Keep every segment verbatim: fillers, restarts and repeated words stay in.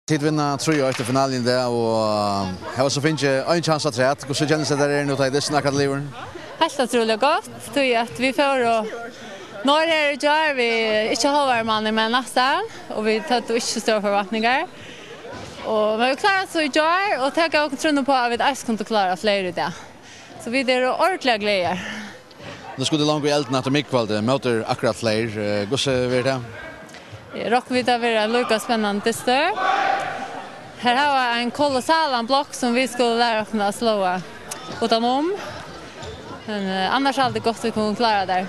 Tit vinna trý eitt í finaluni í dag, og, eh, hava so fingið ein kjans afturat. Hvussu kennist tað, at tað er nú, tá ið dysturin akkurát er liðugur? Heilt ótrúliga gott, tí at vit fóru norður her í gjár við ikki hálvari manni, men næstan, og vit høvdu ikki stórar forventningar. Og, men vit kláraðu so í gjár, og tað gav okkum trúnna á, at vit eisini kundu klára fleiri í dag. So vit eru ordiliga glaðar. Nú skulu tit longu í eldin aftur miðkvøldið, møta akkurát fleiri. Eh, hvussu verður tað? Eg rokni við, tað verður ein líka spennandi dystur. Her hava ein kolossalan blokk sum vit skulu læra okkum at sláa uttanum. Men, eh, annars er alt gott, vit kunnu klára tað.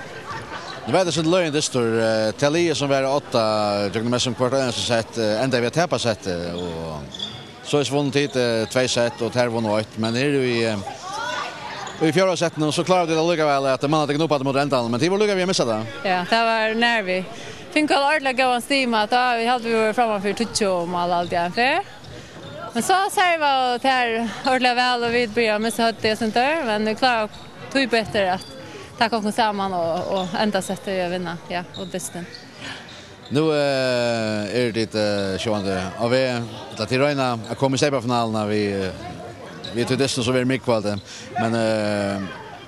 Nú var tað so løgin dystur, eh, tað liðið sum var á odda gjøgnum mestsum hvørt einasta sett, eh, endaði við at tapa settið, og soleiðis vunnu tit, eh, tvey sett, og tær vunnu eitt, men her í, eh, í fjórða settinum, so kláraðu tit allíkavæl at manna tykkum upp aftur móti endanum, men tit vóru líka við at missa tað. Ja, tað var nervur. Fingu ordiliga góðan stima, tá vit høvdu, vit vóru framman fyri tíggju mál alt í einu ferð. Men so servaðu tær ordiliga væl, og vit byrjaðu at missa høvdið eitt sindur, men vit kláraðu tíbetur at taka okkum saman og, og enda settið við at vinna, ja, og dystin. Nú, eh, eru tit, eh, sjálvandi á veg, ella tit royna at koma í steypafinaluna við, eh, við tí dystinum sum verður miðkvøldið. Men, eh,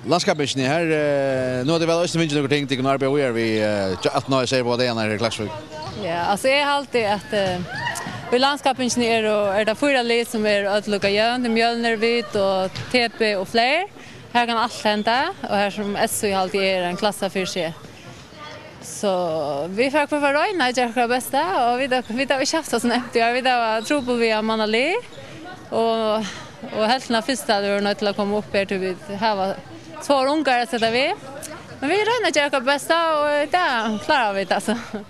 landskappingin her, eh, nú hava tit væl eisini fingið nøkur ting, tit kunnu arbeiða víðari við, eh, aftaná, eg sigi, báðar dagarnar her í Klaksvík. Ja, altso, eg haldi at, eh, í landskappingini eru, er tað fýra lið sum eru øll líka jøvn. Tað er Mjølnir, vit og T B og Fleyr. Her kann alt henda, og her sum S O, haldi eg, er ein klassa fyri seg. So vit fara hvør at royna at gera okkara besta, og vit hava, vit hava ikki havt tað so nemt í ár, vit hava trupult við at manna lið, og, og helvtin av fyrsta, vit vóru noydd til at koma upp her, tí vit hava tveir ungar at seta við. Men vit royna at gera okkara besta, og í dag klára vit tað, altso.